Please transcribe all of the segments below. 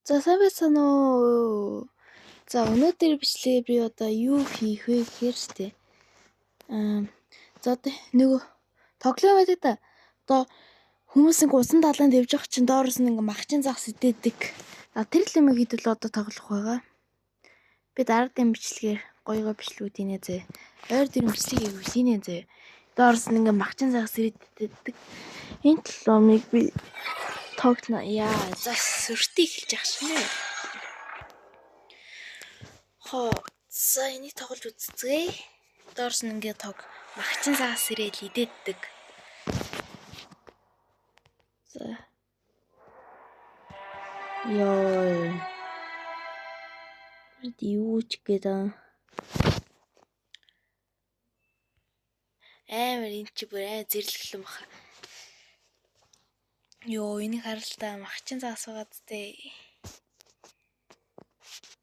За сайн байцгаана уу? За өнөөдөр бичлэгээр би одоо юу хийх вэ гэхээр штэ. Аа за одоо нөгөө тоглоом байдаг да. Одоо хүмүүс ингээ усан далайнд явж байгаа чинь доороос нь ингээ магчин загас идээдэг. А тэр л юм хэдүүл одоо тоглох байгаа. Би дараагийн бичлэгээр гоё гоё бичлэгүүд хийнэ зэ. Ойр дэр бичлэг хийнэ зэ. Доороос нь ингээ магчин загас идээдэг. Энэ тоглоомыг би тоглоно. Яа, за сөртий эхэлж ах шинэ. Хоо, за энийг тоглож үзцгээе. Доорс нь ингээ тог магчин загас ирээл идээддэг. За. Йоо. Юу ч гээд амар энэ чи бүр амар зэрлэг юм баха. Йоо, энийг харалтаа магчин загас байгаа зү.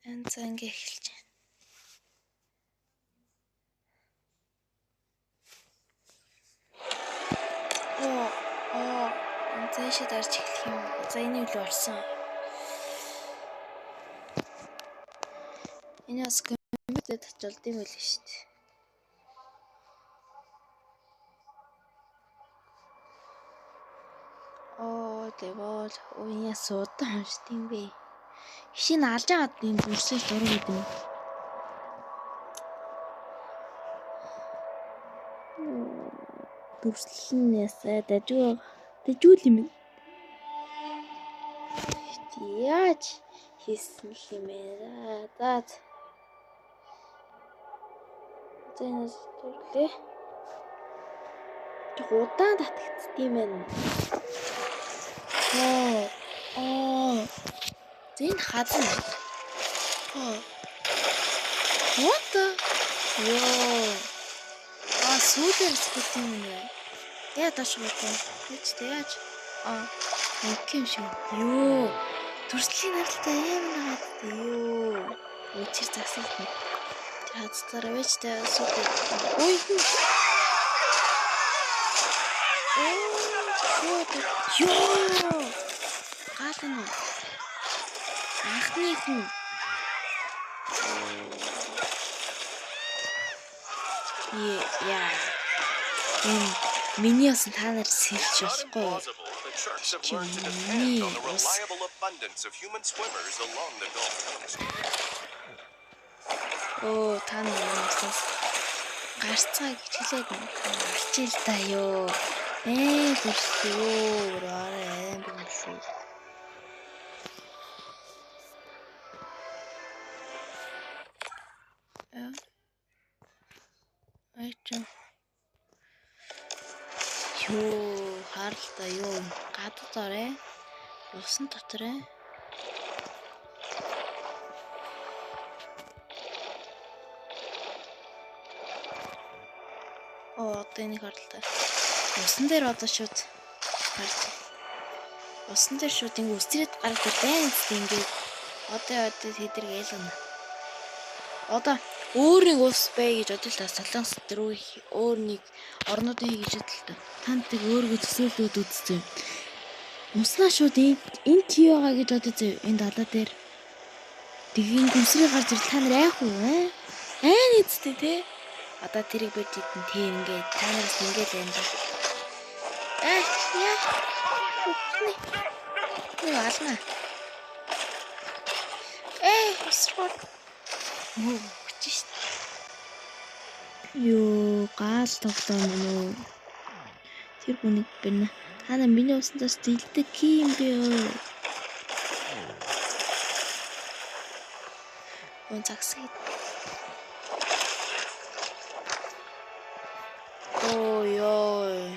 Энэ за ингээ эхэлж байна. Оо, оо, зээшээ дарж эхлэх юм. За энэ юу л орсон. Энэ бас компьютер татж юм байл шүү дээ. Оо, тэгвэл уяас удаан уншд юм бэ. Хишийг алж агаад энэ дүрсэл зураг гэдэг юм. Дүрслэл нь ясаа дажгүй дажгүй юм. Яаж хийсэн юм бэ? За. За энэ төрлөө. Жог удаан татагдсан юм байна. Оо. Оо. За энэ хазан. Оо. What the? Йоо. Аа сүүлээр сүүлт юм байна. Яа доош гоо. Үгүй ч яаж. Аа нэг юм шиг. Йоо. Төрслийн харалтай амар нагаад. Йоо. Үчир засагдана. Тэр хазцаараа байж та сүүлээ. Ой. Оо. Йоо. Гаална уу? Анхны хүн. Яа. Энэ миний бас та нар сэлж болохгүй. Чи миний ус. Оо та нар уснаас гарцгаа гэж хэлээд алчил та ёо. Ээ зүрхээ арай амар юм шүү. Айча. Йоо, харалта ёо. Гадаад орой. Усан дотор ээ. Оо, одоо энийг харалта. Усан дээр одоо шууд гарч. Усан дээр шууд ингэ үсрээд гарч байна ингээд. Одоо тэдэр гэлгэнэ. Одоо өөр нэг улс бай гэж бодъё л та. Солонгос рүү өөр нэг орнуудын хий гэж бодъё л та. Танд тэг өөргөө төсөөлөөд үзсэн. Уснаа шууд энэ чи байгаа гэж бодъё зөө. Энэ далаа дээр. Тэг ингэ үсрээ гарч ирэл та нар айх уу аа? Айн эцтэй те. Одоо тэрийг бод идэн тэ ингээд та нараас ингээд л юм да. Аа яа. Нэг ална. Ээ, усрал. Мөө хүч шít. Йоо, гаал тоглоом юм уу? Тэр бүнийг бэнэ. Та нар миний усандаас зэлдэг юм бэ? Өн загсаг. Оо ёо.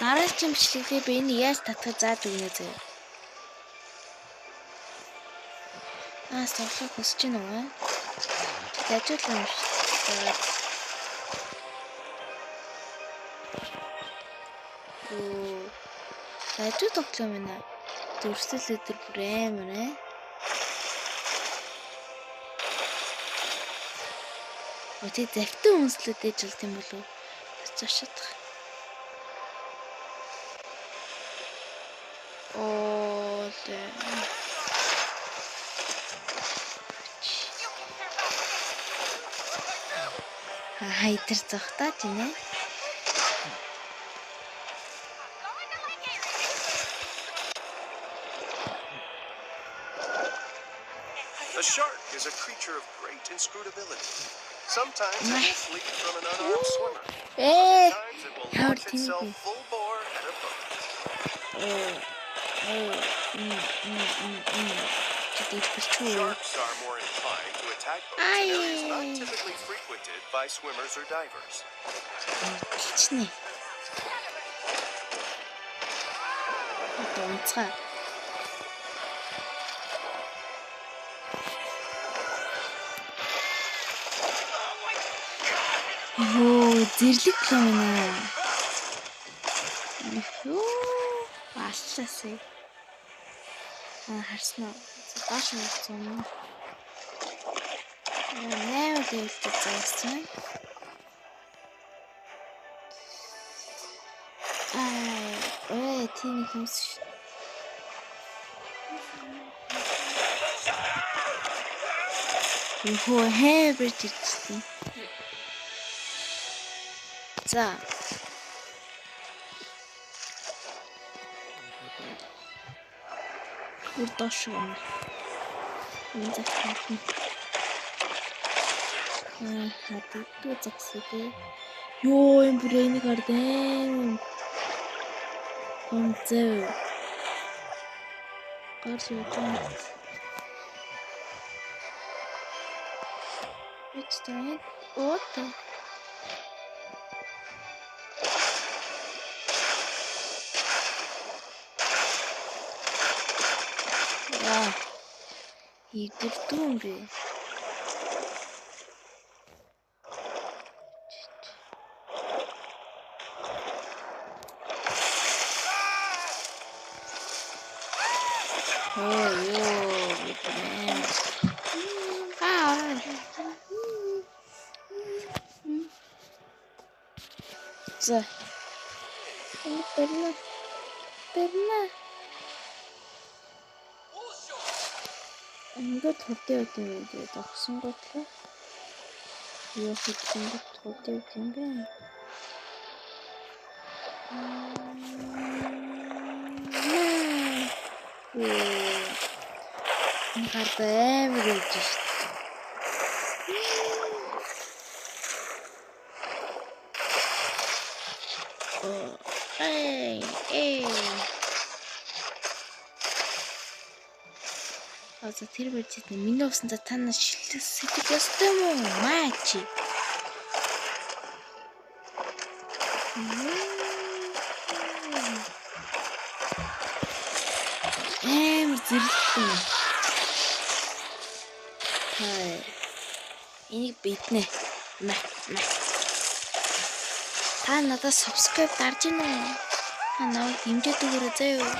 Дараагийн бичлэгээ би энэ яаж татах зааж өгнө зэ. Аа, тоглох хүсэж байна уу? Дажуул юм шүү. Оо. Дажуу тоглоом байна. Дүрсэл өдр бүр амар ээ. Өтөө завтан хүнслээд ээж болт юм болов уу? Зочдох. Оо. Хайдэр зогтоод байна. A shark is a creature of great inscrutability. Sometimes it will flee from an unarmed swimmer. Other times it will launch itself full bore at a boat. Sharks are more inclined to attack boats in areas not typically frequented by swimmers or divers. Гэлчнэ. Одоо унцгаа. Йоо, зэрлэг юм байна. Йоо, аллаасаа. Аа, харсан уу? Доош нь явсан юм. 8 level тэй зогссон. Аа, ой, тийм хүмүүс шүү. Йоо, хайбрид ирсэн. За. Бүр доош юм. Энэ захиална. Аа, хаддаг зогсоо тий. Йоо, энэ бүр энийг хардаа. Гомзөө. Гарч явж байгаа. Эч тань. Уута. Яа. Идэрдүү юм бэ? Оо ёо, бид. Аа. За. Энэ барина. Барина. Ингээд хурдан явд юм бэ? Зогсон готлоо. Юу хийх ингээд хурдан явд юм бэ? Энэ гард амар явж шít. Эй, эй. За тэр барьж миний усанд та нар шилдэг сэтгэх ёстой юм уу? Маа чи. Амар зэрэгтэй. Хай. Энийг биднэ. Мэ мэ. Та надад subscribe дарж гинэ үү? Та намайг дэмжиж өгөөрэй заяа.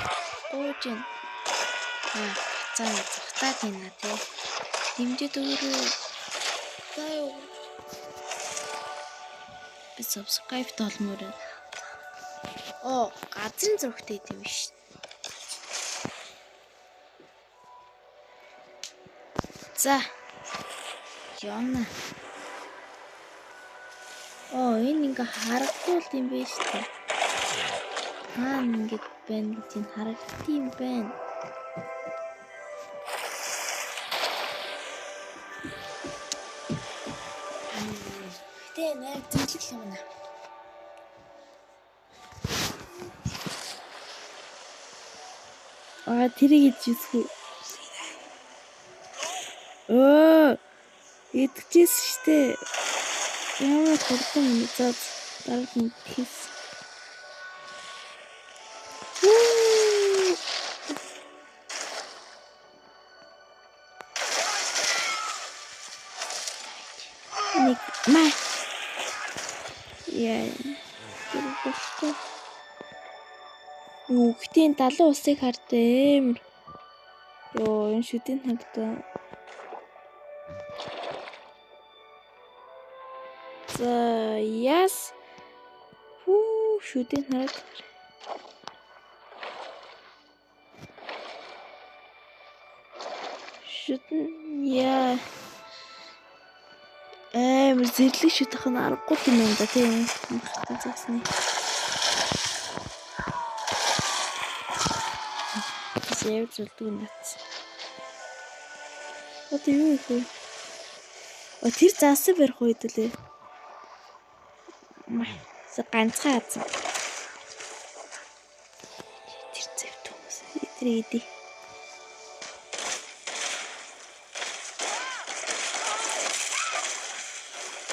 Гууж гин. Аа, за зогтаад байна тий. Дэмжиж өгөөрэй. Заяа. Би subscribe толмоор. Оо, газрын зурагтай юм биш. За. Явна. Оо, энэ ингээ харагдвал юм биш үү? Хаана ингэж байна гэж энэ харагдсан юм байна. Гэтэ нэр зэмлэх юм байна. Аа, тэрийг хийж үзэх үү? Оо, идчихсэн штэ. Ямар хурдан юм за дараад нь хийс. Нэг маа. Яа. Тэр юу гэтээ далайн усыг хардаа амар. Йоо, энэ шүдийн хагдаа. За, яс. Хүү, шүдийн хараад. Шүтэн яа. Амар зэрлэг шүтэх нь аргагүй юм да тийм. Махтай засны. Сэв зүлдэг нац. Одоо юу их вэ? О тэр заасан барих үед лээ. Ганцхан хазсан. Тэр зэвт хүмүүс. Тэр иди.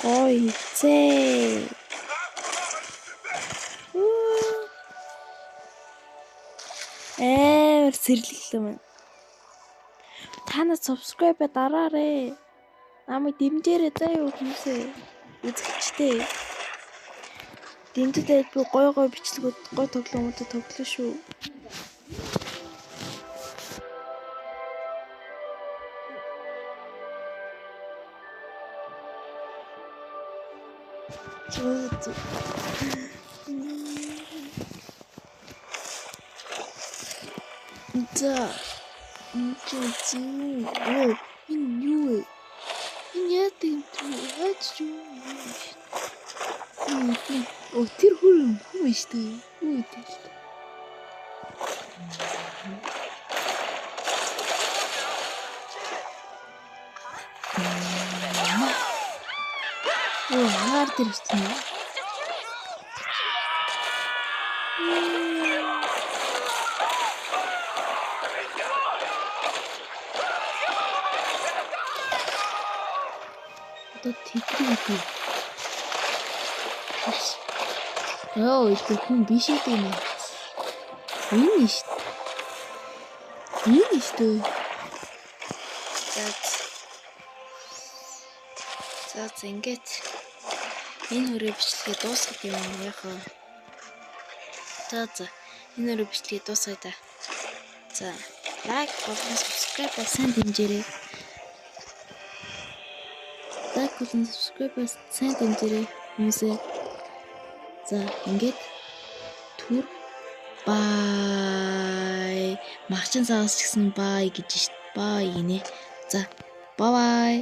Ой, зээ. Амар сэрлэглээ мэн. Та нар subscribe дараарэ. Намайг дэмжээрэй заа юу хүмүүсээ. Үзэгчтэй. Дэмжиж би гоё гоё бичлэгүүд, гоё тоглоомуудад тоглоно шүү. За. Энэ энэ юу вэ? Энэ яадаг юм бэ? Яаж юу юм? Оо тэр хүн хүн шүү дээ. Юу гэдэг л. Оо хаар дээр ирсэн юм. Одоо тэдний үгүй. Йоо, их хүн биш ээ юм. Энэ шүү. Энэ шүү. За за ингээд энэ хүрээ бичлэгээ дуусгах юм яах вэ? За за энэ хүрээ бичлэгээ дуусгая да. За лайк болон subscribe сайн дэмжээрэй. Лайк болон subscribe сайн дэмжээрэй хүмүүсээ. За ингээд түр бай. Магчин цагаас ч гэсэн бай гэж шít. Бай гинэ. За бай бай.